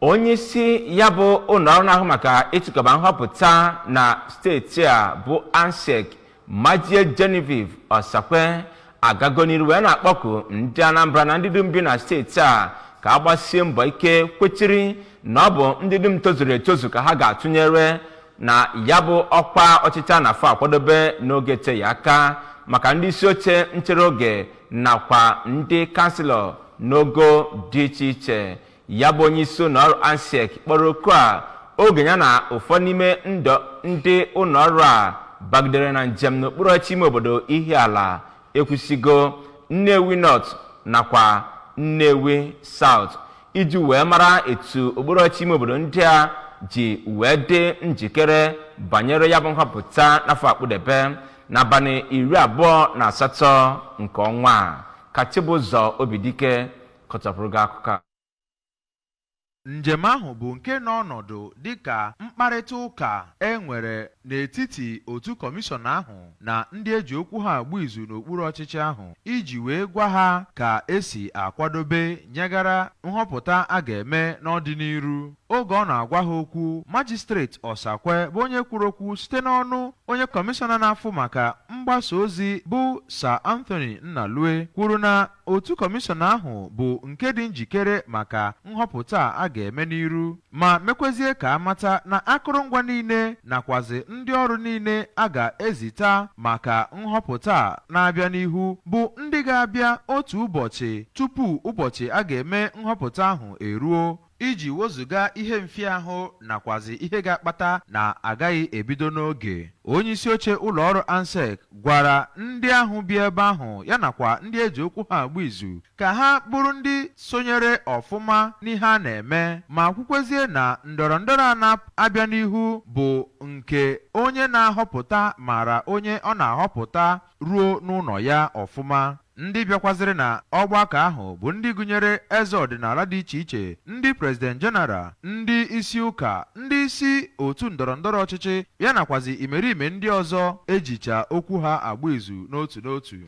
Onyeisi ya bụ ụlọọrụ na-ahụ maka ịchịkọba nhọpụta na steeti a bụ ANSEC, Majie Genevieve Osakwe, agago n'iru wee na-akpọku ndị Anambra na ndị dum bi na steeti a ka a gbasie mbọ ike kwechiri na ọ bụ ndị dum tozuru etozu ka ha ga-atụnyere na ya bụ ọkwa ọchịchị a na-afọ akwadobe n'oge eteghị aka maka ndị isi oche nchere oge nakwa ndị kanselọ n'ogo dị iche iche. Ya bụ onye isi ụlọọrụ ANSEC kpọrọ oku a oge ya na ụfọdụ n'ime ndị ụlọọrụ a bagidere na njem n'okpuru ọchịchị ime obodo Ihiala, Ekwusigo, Nnewi North nakwa Nnewi South iji wee mara etu okpuru ọchịchị ime obodo ndị a ji wee dị njikere banyere ya bụ nhọpụta n'afọ akpụdebe n'abalị 28 nke ọnwa a. Ka Chibụzọ Obidike kọchapụrụ gị akụkọ a. Njem ahụ bụ nke nọ ọnọdụ dịka mkparịta ụka e nwere n'etiti otu kọmishọn ahụ na ndị eji okwu ha agba izu n'okpuru ọchịchị ahụ iji wee gwa ha ka esi akwadobe nyegara nhọpụta a ga-eme n'ọdịnihu. Oge ọ na-agwa ha okwu, Majistreti Osakwe bụ onye kwuru okwu site n'ọnụ onye kọmishọna na-afụ maka mgbasa ozi bụ Sir Anthony Nnalue kwuru na otu kọmishọn ahụ bụ nke dị njikere maka nhọpụta a ga-eme n'iru, ma mekwezie ka amata na akụrụngwa niile nakwazi ndị ọrụ niile a ga-ezita maka nhọpụta na-abịa n'ihu bụ ndị ga-abịa otu ụbọchị tupu ụbọchị a ga-eme nhọpụta ahụ eruo, iji wezụga ihe mfịahụ nakwazi ihe ga-akpata na agaghị ebido n'oge. Onye isi oche ụlọọrụ ANSEC gwara ndị ahụ bi ebe ahụ ya nakwa ndị eji okwu ha agba izu ka ha bụrụ ndị sonyere ọfụma n'ihe a na-eme, ma kwukwezie na ndọrọ ndọrọ a na-abịa n'ihu bụ nke onye na-ahọpụta mara onye ọ na-ahọpụta ruo n'ụlọ ya ọfụma. Ndị bịakwazịrị na ọgbakọ ahụ bụ ndị gụnyere eze ọdịnala dị iche iche, ndị president general, ndị isi ụka, ndị isi otu ndọrọ ndọrọ ọchịchị ya nakwazi imerime ndị ọzọ ejicha okwu ha agba izu n'otu n'otu.